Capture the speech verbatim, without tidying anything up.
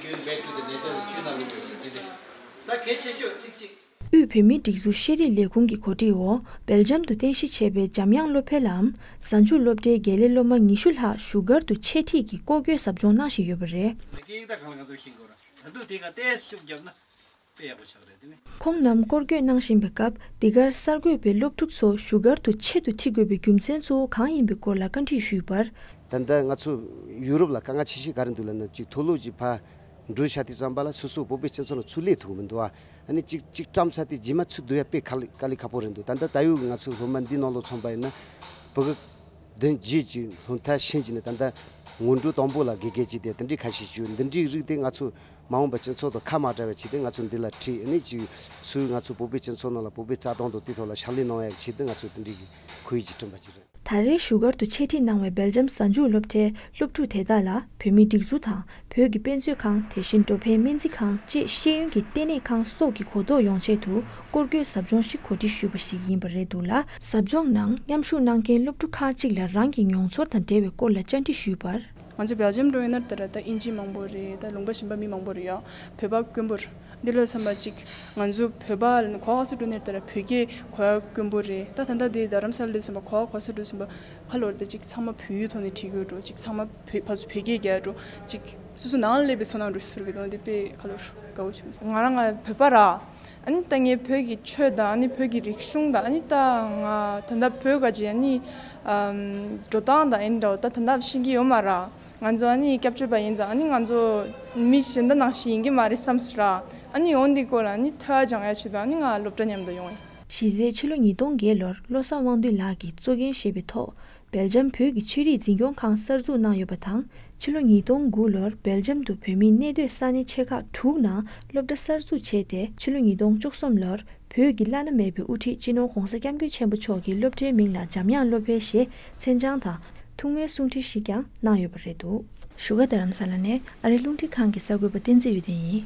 Going back to the nature of ཆུའི་ནང་ལུགས་ཡོད་རེད་དེ་རེད། ད་གལ་ཆེ་ཤོས་ཚིག་གཅིག་དབུས་བོད་མིའི་སྒྲིག་འཛུགས་ཤེས་རིག་ལས་ཁུངས་ཀྱི་གོ་སྒྲིག་འོག་སྦེལ་ཇམ་དུ་རྟེན་གཞི་བྱས་པའི་འཇམ་དབྱངས་སློབ་འཕེལ་ལམ། གཟའ་མཇུག་སློབ་གྲྭའི་དགེ་ལས་སློབ་མ་ཉི་ཤུ་ལྷག་བཞུགས་སྒར་དུ་འཆད་ཁྲིད་ཀྱི་སྐོར་སྐྱོད་ཟབ་སྦྱོང་གནང་བཞིན་ཡོད་པ་རེད། སྐད་ཡིག་ད་གང་ལ་ང་ཚོ་ཤེས་དགོས་ར། ད་དུང་དེ་ག་ཏོག་ཙམ་ཤུགས་བརྒྱབ་ན་དཔེ་ཡག་པོ་ཆགས་རེད་དེ་ནི། ཁོང་རྣམས་སྐོར་སྐྱོད་གནང་བཞིན་པའི་སྐབས། འདི་གར་གསར་འགོད་པས་སློབ་ཕྲུག་ཚོ་བཞུགས་སྒར་དུ་ཆེད་དུ་ཁྲིད་དགོས་པའི་རྒྱུ་མཚན་གཙོ་བོ་གང་ཡིན་པའི་སྐོར་ལ་བཀའ་འདྲི་ཞུས་པར། ད་ལྟ་ང་ཚོ་ཡུ་རོབ་ལ་དཀའ་ངལ་ཆེ་ཤོས་ག་རེ་འདུག་ལབ་ན། གཅིག་མཐོ་སློབ་ཀྱི་ཕར་འགྲོ་བྱ་དུས་ཙམ་པ་ལ་སོ་སོ་བོད་པའི་སྤྱི་ཚོགས་ལ་ཚུར་སླེབས་ཐུབ་ཀྱི་མི་འདུག་ཨ། ཨ་ནི་གཅིག་གཅིག་བཀྲམ་ཚར་དུས་རྗེས་མ་ཚུར་བསྡུ་ཡ་དཔེ་དཀའ་ལས་དཀའ་ལས་ཁག་པོ་རེད་འདུག་ད་ལྟ་ད་ཡོད་ང་ཚོ་སློབ་མ་འདི་ནང་ལོགས་ཚང་པ་ཡིན་ན་བོད་སྐད་བདུན་བརྒྱད་ཀྱི་སློབ་མཐར་ཕྱིན་བྱས་ནས་ད་ལྟ་སྔོན་འགྲོ་དང་པོ་ལ་དགེ་རྒན་གྱིས་དེ་དེ་འདྲའི་ཁ་ཤས་བྱོས། འདི་འདྲའི་རིགས་དེ་ང་ཚོ་མ་འོངས་པ་སྤྱི་ཚོགས་དང་ཁ་མ་བྲལ་བའི་ཆེད་དུ་ང་ཚོ་འདི་ལ་ཁྲིད། ཨ་ནི་ཅིག་སུ་ང་ཚོ་བོད་པའི་སྤྱི་ཚོགས་ནང་ལ་བོད་པའི་རྩ་དོན་དང་དེའི་ཐོག་ལ་ཕྱག་ལས་གནང་ཡག་ཆེད་དུ་ང་ཚོ་དེ་འདྲའི་གི་ཁོར་ཡུག་ཅིག་བསྐྲུན་པ་ཅིག་རེད། ད་རེས་བཞུགས་སྒར་དུ་འཆད་ཁྲིད་གནང་བའི་སྦེལ་ཇམ་གཟའ་མཇུག་སློབ་གྲྭའི་སློབ་ཕྲུག་དེ་དག་ལ་བོད་མིའི་སྒྲིག་འཛུགས་དང་བོད་ཀྱི་དཔེ་མཛོད་ཁང་། དེ་བཞིན་འགྲོ་ཕན་སྨན་རྩིས་ཁང་བཅས་ཤེས་ཡོན་གྱི་ལྟེ་གནས་ཁང་སོགས་ཀྱི་གོ་རྟོགས་ཡོང་ཆེད་དུ་སྐོར་སྐྱོད་ཟབ་སྦྱོང་ཞིག་གོ་སྒྲིག་ཞུས་པ་ཞིག་ཡིན་པ་རེད་འདུག་ལ། ཟབ་སྦྱོང་ནང་མཉམ་ཞུགས་གནང་མཁན་སློབ་ཕྲུག་ཁག་ཅིག་ལ་རང་གི་མྱོང་ཚོར་དང་འབྲེལ་བའི་སྐོར་ལ་བཅར་འདྲི་ཞུས་པར། ང་ཚོ་སྦེལ་ཇམ་འགྲོ་ཡོད་ན་ད་ར་ད་དབྱིན་ཇི་མང་པོ་རེད། ད་ལུང་པ་གཞན་པ་མི་མང་པོ་རེད་ཡ། བོད་པ་དཀོན་པོ་རེད། འདི་ལ་བསམ་པ་ཅིག་ང་ཚོ་བོད་པ་ལ་གོ་ག་ས་འགྲོ་ནས་ད་ར་བོད་སྐད་གོ་ཡ་དཀོན་པོ་རེད། ད་ད་ལྟ་དེ་རྡ་རམ་ས་ལ་སླེབས་ཙམ་པ་གོ་ག་གོ་ས་འགྲོ་ཙམ་པ་ཁ་ལོར་ད་ཅིག་ཚང་མ་བོད་ཡིག་ཐོག་ནས་བྲིས་དགོས་འགྲོ། ཅིག་ཚང་མ་བོད་ཕར་ཚུར་བོད་སྐད་རྒྱག་འགྲོ། ཅིག་སོ་སོ་ནང་ལ་སླེབས་པའི་ཚོར་སྣང་འགྲོ་ཞིག་ཚོར་གི་འདུག་འདི་དཔེ་ཁ་ལོར་དགའ་བོ་བྱུང་སོང་། ང་རང་ང་བོད་པ་ར། ཨ་ནི་ད་ངས་བོད་ཀྱི་ཆོས་དང་ཨ་ནི་བོད་ཀྱི་རིག་གཞུང་དང་ཨ་ནི་ད་ང་ད་ལྟ་བོད་ག་ཅིག་ཨ་ནི་ཨམ་འགྲོ་སྟངས་དང་ཨ་ནི་འདྲ་བོ་ད་ད་ལྟ་ཤེས་ཀྱི་ཡོད་མ་ར། ང་ཚོ་ཨ་ནི་སྐྱབས་བཅོལ་བ་ཡིན་ཙང་ཨ་ནི་ང་ཚོ་མི་གཞན་དག་ནང་བཞིན་ཡིན་གྱི་མ་རེད་བསམ་སོང་ར། ཨ་ནི་འོ་འདི་སྐོར་ལ་ཨ་ནི་ཐོས་པ་སྦྱང་ཡ་ཆེད་དུ་ཨ་ནི་ང་སློབ་གྲྭ་མཉམ་དུ་ཡོང་ཡིན། གཞི་རྩའི་ཕྱི་ལོ་ཉིས་སྟོང་བརྒྱད་ལོར་བློ་བཟང་དབང་འདུས་ལགས་ཀྱིས་གཙོ་འགན་བཞེས་པའི་ཐོག་སྦེལ་ཇམ་བོད་ཀྱི་ཆོས་རིག་འཛིན་སྐྱོང་ཁང་གསར་འཛུགས་གནང་ཡོད་པ་དང་། ཕྱི་ལོ་ཉིས་སྟོང་དགུ་ལོར་སྦེལ་ཇམ་དུ་བོད་མིའི་གནས་སྡོད་ས་གནས་ཆེ་ཁག་དྲུག་ནང་སློབ་གྲྭ་གསར་འཛུགས་བྱས་ཏེ། ཕྱི་ལོ་ཉིས་སྟོང་བཅུ་གསུམ་ལོར་བོད་ཀྱི་བླ་ན་མེད་པའི་དབུ་ཁྲིད་སྤྱི་ནོར་༧གོང་ས་༧སྐྱབས་མགོན་ཆེན་པོ་མཆོག་གིས་སློབ་གྲྭའི་མིང་ལ་འཇམ་དབྱངས་སློབ་འཕེལ་ཞེས་མཚན་བྱང་དང་ཐུགས་སྨོན་གསུང་འཕྲིན་ཞིག་ཀྱང་གནང་ཡོད་པ་རེད་འདུག་བཞུགས་སྒར་རྡ་རམ་ས་ལ་ནས་ཨ་རིའི་རླུང་འཕྲིན་ཁང་གི་གསར་འགོད་པ་བསྟན་འཛིན་འོད་ལྡན་ཡིན།